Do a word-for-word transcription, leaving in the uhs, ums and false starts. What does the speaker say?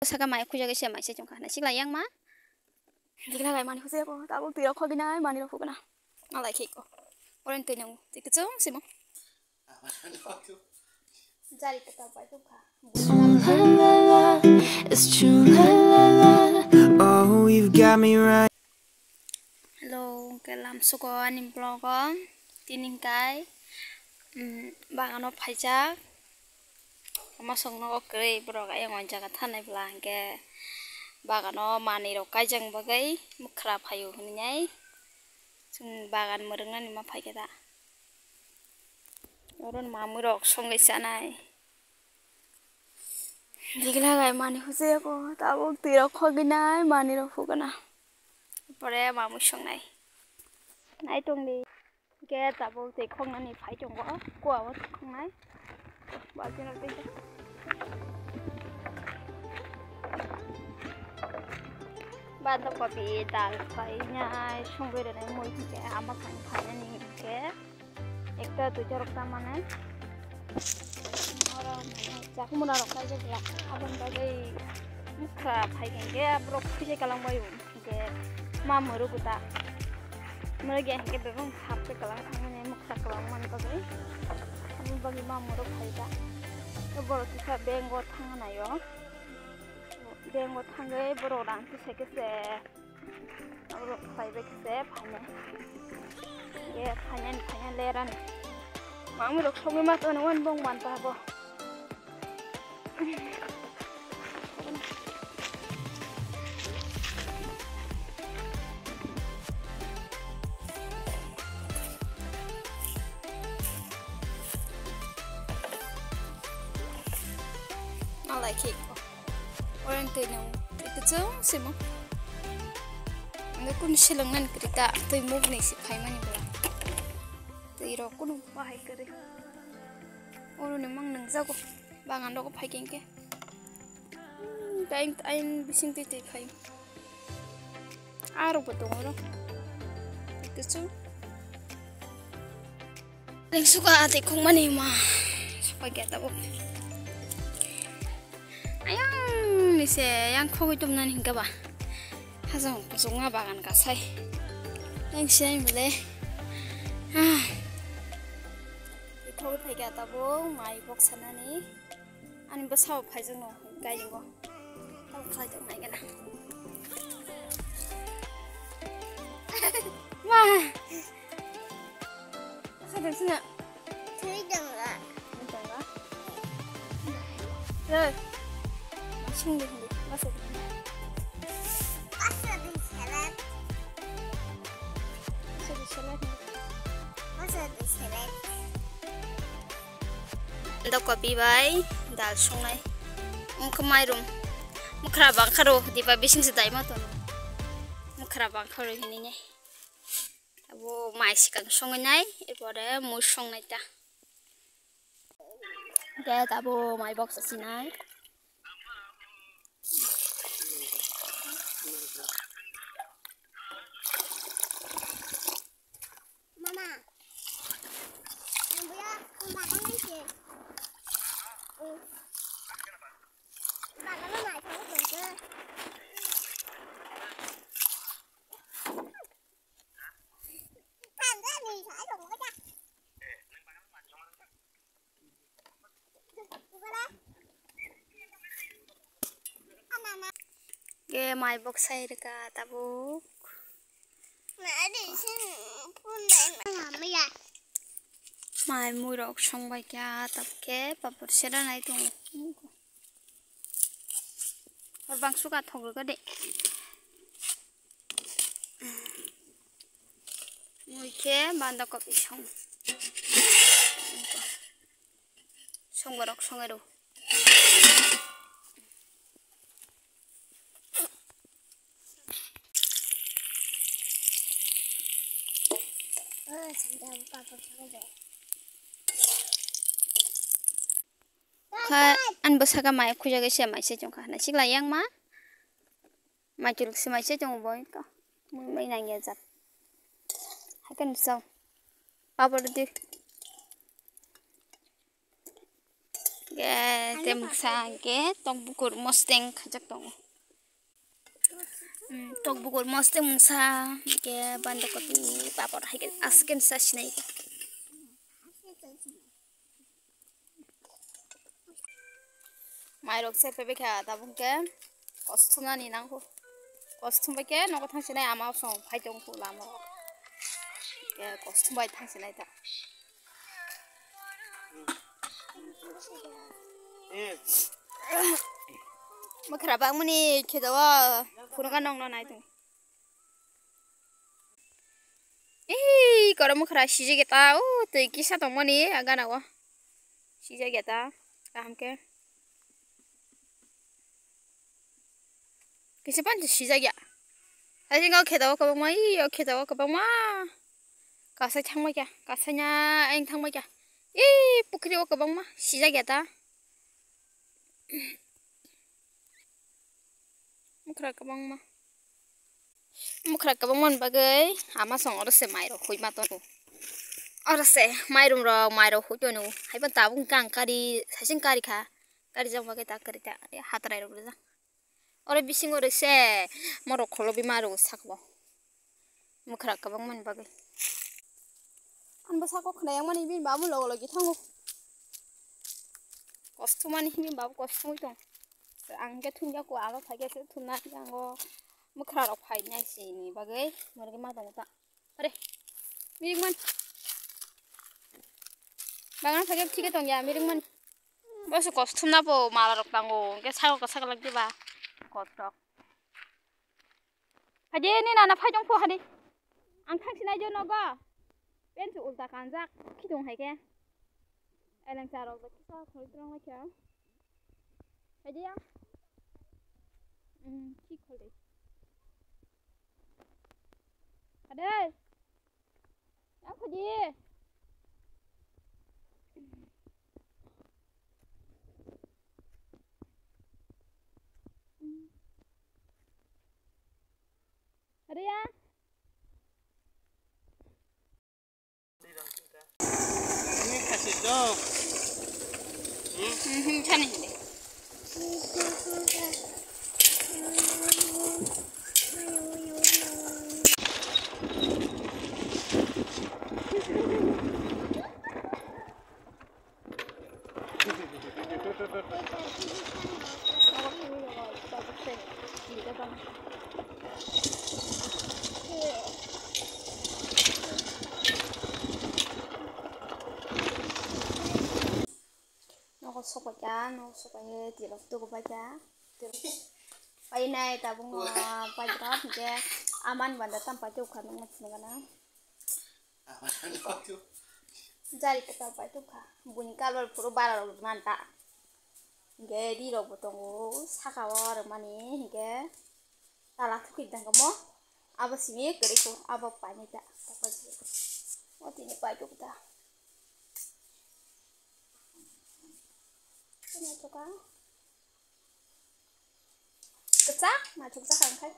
Saka mai khujagwi se mai se chungkha na sikla yang ma. Dikla gai mani khujai ko, tabuk twi rok khogwi nai mani rok khugna. Nalai khiko. Oren twi nang twi kwchung simo. Jari kata pai tukha. It's true, la, la, la. It's true, la, la, la. Oh, you've got me right. Hello, hwnkhe lamsuko ani vlog o tini hwnkhe, mm, bagano phaijak. Masok nogo kwrwi borok ayang o jaga thanai bwla hwnkhe bagano manwi rok kaijak bagwi mwkhra phaio hwnwi nai chwng bagan mwrwknani ma phaikhe da. Oro mamwi rok songwi chanai. Dikla gai mani hujai ko, tabuk twi rok khogwi nai mani rok hugana. Pore mamwi songnai. Nai tongdi. Hwnkhe tabuk twi khoknani phai tongo. Kua o twi khoknai. Balti rok twi. Banda kopi dal painai songwi rwnai mui hwnkhe ama phai phainani hwnkhe. Ekta duita rok tamani. Oro chakmuna rok kaijak la. Aboni bagwi mwkhra phai hwnkhe borok khujai kalang bai hwnkhe ma mwrwk ta. Mwrwk ya hwnkhe bebak hap khe kalang thangmani mwkhra kwbang mani bagwi. Aboni bagwi ma mwrwk phai ta. Borok kisa bank o thangna naio. Bank o thangwi borok rang kisa kisa. Abo khlai bai khe phainai. Ye phainai, phainai lerani. Mamwi rok songwi ma tongo, wan bong man ta bo. Malai khe. Orang twi nang twi kwchwng simo. Ang kunu seleng nani kwrwi ta twi muk ni si phai mani bwla. Twi rok kunu bahai kwrwi. Oro ni mang nang jago. Bagan rok phai khe hwnkhe. Hmm, tain tain bising twi twi phai. Aro bo tongo ro. Twi kwchwng. Lengsuka tei khongmani ma. Sopai khe tabuk. Ayang ni se yang khogwi tumnani hingka ba. Hajong kuchukma bagan kasai. Yang se yang bole. Ah. Khogwi phai khe tabuk mai bok sanani. Ani bwsao phaijakno gailingo. Tamo khlai tong nai gana. Ma. Asa dong sina. Thui dong la. Dong la. Hey. Sing deh, deh. Masa deh. Masa deh, salad. Masa deh, salad. Masa deh, salad. Ando kopi bai dal songnai. Wngkha mairum. Mwkhra bangkha ro, diba bising se daima tono. Mwkhra bangkha ro hinine. Abo mai sikang songnai, epore mui songnai ta. Ke tabo mai bok sa sinai. Mama. Nang buya, nang bagan nang si. Bagan nang nai thang thang ke. Thang ke ni sa thang ke. Ke mai bok sai rwkha tabuk. Mai mui rok song bai kha tabuk khe papor sera nai tongo. Hor bang suka thok rwkha de. Mui khe banda kopi song. Song borok songai rw. Kha, ani bwsaka mai khujagwi se mai se chwngkha. Naisik lai yang ma? Mai chwlwk se mai se chwngo bo. Mui mai nang ya jak. Haikhe nw chao. Papor di. Ke te mungsa ke tok bukur mosteng khajak tongo. Hmm, tok bukur mosteng mungsa ke banda kopi papor hai ke asken sa sinai. Mairok se pebe kha tabuk ke kosthumnani nangkho. Kosthum bai ke nogo thangsinai ama song phai tong kho lama. Ke kosthum bai thangsinai ta. Mwkhra bangmani khe dawa phunukha nongno nai tong. Ei, kormo khra sijak ya ta, o twi kisa tongmani a gana o. Sijak ya ta, kaham khe. Kisa pan sijak ya. Hai jeng o khe dawa kwbangma, ei o khe dawa kwbangma. Kasai thangma kya, kasai na eng thangma kya. Ei, pukhri o kwbangma sijak ya ta. Mwkhra kwbangma. Mwkhra kwbangmani bagwi ama song oro se mairok huima tongo. Oro se mairum rok mairok hui tongo. Haibo tabuk hwnkhe ang kari saichung kari kha. Kari jak bagwi ta kari ta hatrai rok rijak. Oro bisingo oro se morok kholo bima rok sakbo. Mwkhra kwbangmani bagwi. Ani bwsako khwnayakmani bini babu logo logi thango. Kosthumani bini babu kosthumwi tong. Ang khe thumjak kho, abo phaikhe se thumna, ango mwkhra rok phainai sini bagwi, morokhe ma tongo ta. Are, mirikman. Bangna phaikhe thikhe tongya, mirikman. Boso kosthumna bo mala rok tango, hwnkhe saka kwchak lak diba. Kotrok. Hadi ni nana phai tong pho hadi. Ang thang sinai jo nogo. Pen se ulta kanjak khitung hai khe. Eleng cha rok kisa khoi trong lai kha. Hadi ya. Hmm, khi khol dei. Hadi. Yang khodi. Ada ya? Mhm, chani hindi. Nogo sopai kha, nogo sopai ye tirok tugu pai kha. Pai nai tabuk no pai kha, hingke aman banda tam pai tubu kha nang nai sini gana. Jari kwtal pai tubu kha, buini kalwal phuru bara rok man ta. Hingke ri rok bo tongo, saka o rwmani hingke. Tala thukui tangkamo abo simi kwrwi kho abo painai ta. O tini paitoko ta. Naithoka. Kwchak naithok jak ang khai.